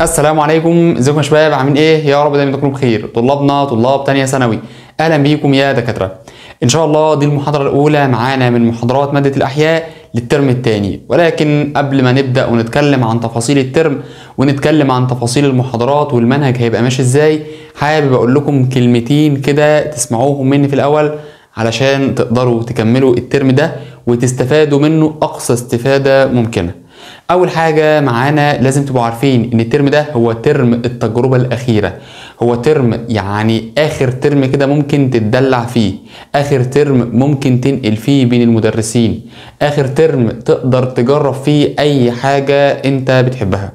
السلام عليكم، ازيكم يا شباب؟ عاملين ايه؟ يا رب دايما تكونوا بخير. طلابنا طلاب تانية ثانوي، اهلا بيكم يا دكاترة. ان شاء الله دي المحاضرة الاولى معانا من محاضرات مادة الاحياء للترم الثاني، ولكن قبل ما نبدا ونتكلم عن تفاصيل الترم ونتكلم عن تفاصيل المحاضرات والمنهج هيبقى ماشي ازاي، حابب اقول لكم كلمتين كده تسمعوهم مني في الاول علشان تقدروا تكملوا الترم ده وتستفادوا منه اقصى استفاده ممكنة. اول حاجة معانا لازم تبقوا عارفين ان الترم ده هو ترم التجربة الاخيرة، هو ترم يعني اخر ترم كده ممكن تتدلع فيه، اخر ترم ممكن تنقل فيه بين المدرسين، اخر ترم تقدر تجرب فيه اي حاجة انت بتحبها.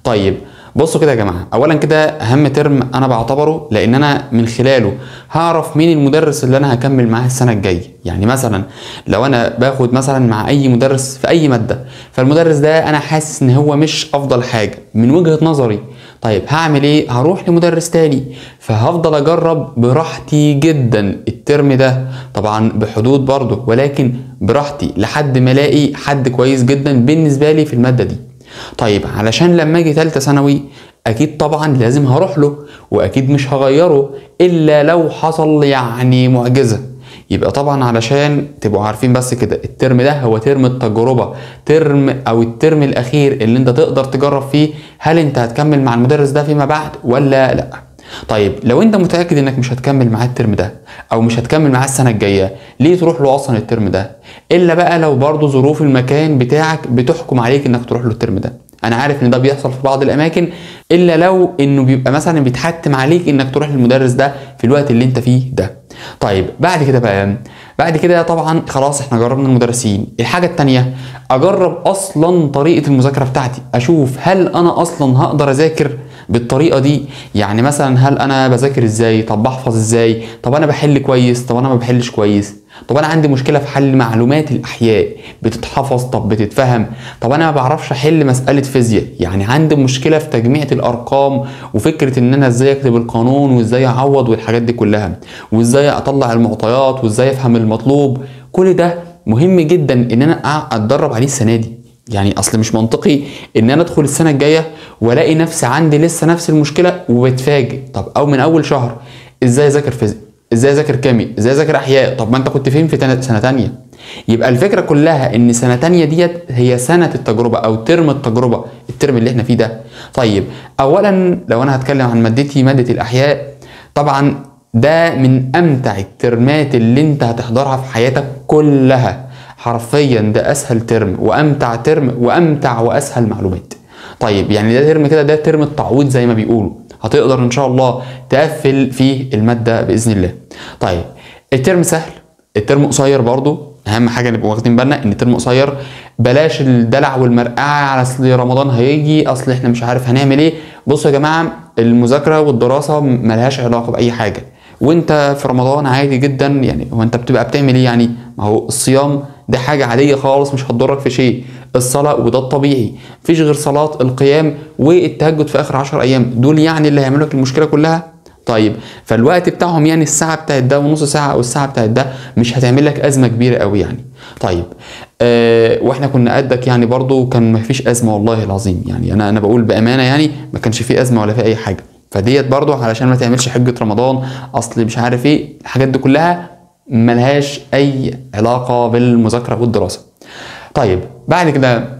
طيب بصوا كده يا جماعة، اولا كده اهم ترم انا بعتبره، لان انا من خلاله هعرف مين المدرس اللي انا هكمل معاه السنة الجاية. يعني مثلا لو انا باخد مثلا مع اي مدرس في اي مادة، فالمدرس ده انا حاسس ان هو مش افضل حاجة من وجهه نظري، طيب هعمل ايه؟ هروح لمدرس تاني، فهفضل اجرب براحتي جدا الترم ده، طبعا بحدود برضه، ولكن براحتي لحد ما الاقي حد كويس جدا بالنسبة لي في المادة دي. طيب علشان لما اجي ثالثة ثانوي اكيد طبعا لازم هروح له، واكيد مش هغيره الا لو حصل يعني معجزه. يبقى طبعا علشان تبقوا عارفين بس كده، الترم ده هو ترم التجربة، ترم او الترم الاخير اللي انت تقدر تجرب فيه هل انت هتكمل مع المدرس ده فيما بعد ولا لا. طيب لو انت متاكد انك مش هتكمل معاه الترم ده او مش هتكمل معاه السنة الجاية، ليه تروح له اصلا الترم ده؟ الا بقى لو برضه ظروف المكان بتاعك بتحكم عليك انك تروح له الترم ده. انا عارف ان ده بيحصل في بعض الاماكن، الا لو انه بيبقى مثلا بيتحتم عليك انك تروح للمدرس ده في الوقت اللي انت فيه ده. طيب بعد كده بقى، بعد كده طبعا خلاص احنا جربنا المدرسين. الحاجة الثانية اجرب اصلا طريقه المذاكرة بتاعتي، اشوف هل انا اصلا هقدر اذاكر بالطريقة دي. يعني مثلا هل انا بذاكر ازاي؟ طب بحفظ ازاي؟ طب انا بحل كويس؟ طب انا ما بحلش كويس؟ طب انا عندي مشكلة في حل معلومات الاحياء، بتتحفظ؟ طب بتتفهم؟ طب انا ما بعرفش احل مسالة فيزياء، يعني عندي مشكلة في تجميع الارقام وفكره ان انا ازاي اكتب القانون وازاي اعوض والحاجات دي كلها، وازاي اطلع المعطيات وازاي افهم المطلوب. كل ده مهم جدا ان انا اتدرب عليه السنة دي. يعني اصل مش منطقي ان انا ادخل السنة الجاية والاقي نفسي عندي لسه نفس المشكلة وبتفاجئ. طب او من اول شهر ازاي اذاكر فيزياء، ازاي اذاكر كيمياء، ازاي اذاكر احياء؟ طب ما انت كنت فين في سنة تانية؟ يبقى الفكرة كلها ان سنة تانية ديت هي سنة التجربة او ترم التجربة، الترم اللي احنا فيه ده. طيب اولا لو انا هتكلم عن مادتي، مادة الاحياء، طبعا ده من امتع الترمات اللي انت هتحضرها في حياتك كلها، حرفيا ده اسهل ترم وامتع ترم وامتع واسهل معلومات. طيب يعني ده ترم كده، ده ترم التعويض زي ما بيقولوا، هتقدر ان شاء الله تقفل فيه المادة باذن الله. طيب الترم سهل، الترم قصير برضو، اهم حاجة نبقى واخدين بالنا ان الترم قصير، بلاش الدلع والمرقعه على اصل رمضان هيجي، اصل احنا مش عارف هنعمل ايه. بصوا يا جماعة، المذاكرة والدراسة ملهاش علاقة باي حاجة، وانت في رمضان عادي جدا، يعني هو انت بتبقى بتعمل ايه؟ يعني ما هو الصيام ده حاجة عادية خالص، مش هتضرك في شيء. الصلاة وده الطبيعي، مفيش غير صلاة القيام والتهجد في اخر 10 ايام، دول يعني اللي هيعملوا لك المشكلة كلها. طيب فالوقت بتاعهم يعني الساعة بتاعت ده ونص ساعة او الساعة بتاعت ده مش هتعمل لك ازمة كبيرة قوي يعني. طيب واحنا كنا قدك يعني برضو كان مفيش ازمة والله العظيم، يعني انا بقول بامانه يعني ما كانش في ازمة ولا في اي حاجة. فديت برضو علشان ما تعملش حجه رمضان اصل مش عارف ايه، الحاجات دي كلها ملهاش اي علاقة بالمذاكره والدراسة. طيب بعد كده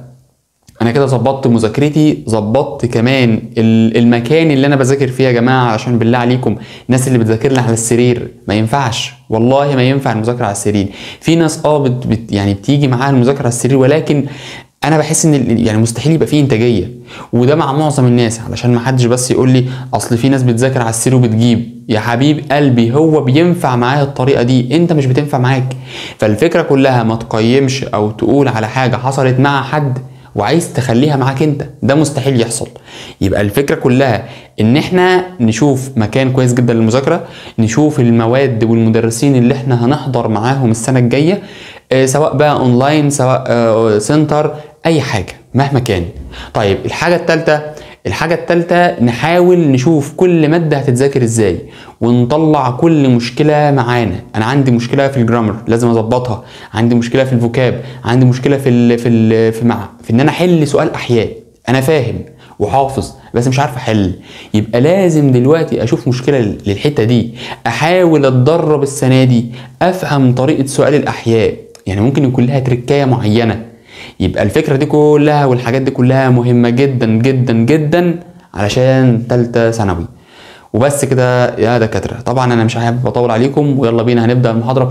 انا كده ظبطت مذاكرتي، ظبطت كمان المكان اللي انا بذاكر فيه يا جماعة، عشان بالله عليكم الناس اللي بتذاكر لي على السرير ما ينفعش، والله ما ينفع المذاكرة على السرير. في ناس يعني بتيجي معاها المذاكرة على السرير، ولكن انا بحس ان يعني مستحيل يبقى فيه انتاجية، وده مع معظم الناس. علشان ما حدش بس يقول لي اصل في ناس بتذاكر على السرير وبتجيب، يا حبيب قلبي هو بينفع معاه الطريقة دي، انت مش بتنفع معاك. فالفكرة كلها ما تقيمش او تقول على حاجة حصلت مع حد وعايز تخليها معاك انت، ده مستحيل يحصل. يبقى الفكرة كلها ان احنا نشوف مكان كويس جدا للمذاكره، نشوف المواد والمدرسين اللي احنا هنحضر معاهم السنة الجاية، سواء بقى اونلاين سواء center، اي حاجة مهما كان. طيب الحاجة الثالثة، الحاجة الثالثة نحاول نشوف كل مادة هتتذاكر ازاي ونطلع كل مشكلة معانا. انا عندي مشكلة في ال grammar لازم اظبطها، عندي مشكلة في ال vocab، عندي مشكلة في ال في ال في مع في ان انا احل سؤال احياء، انا فاهم وحافظ بس مش عارف احل. يبقى لازم دلوقتي اشوف مشكلة للحتة دي، احاول اتدرب السنة دي، افهم طريقه سؤال الاحياء، يعني ممكن يكون لها تركايه معينة. يبقى الفكرة دي كلها والحاجات دي كلها مهمة جدا جدا جدا علشان ثالثة ثانوي. وبس كده يا دكاترة، طبعا انا مش حابب اطول عليكم، ويلا بينا هنبدا المحاضرة.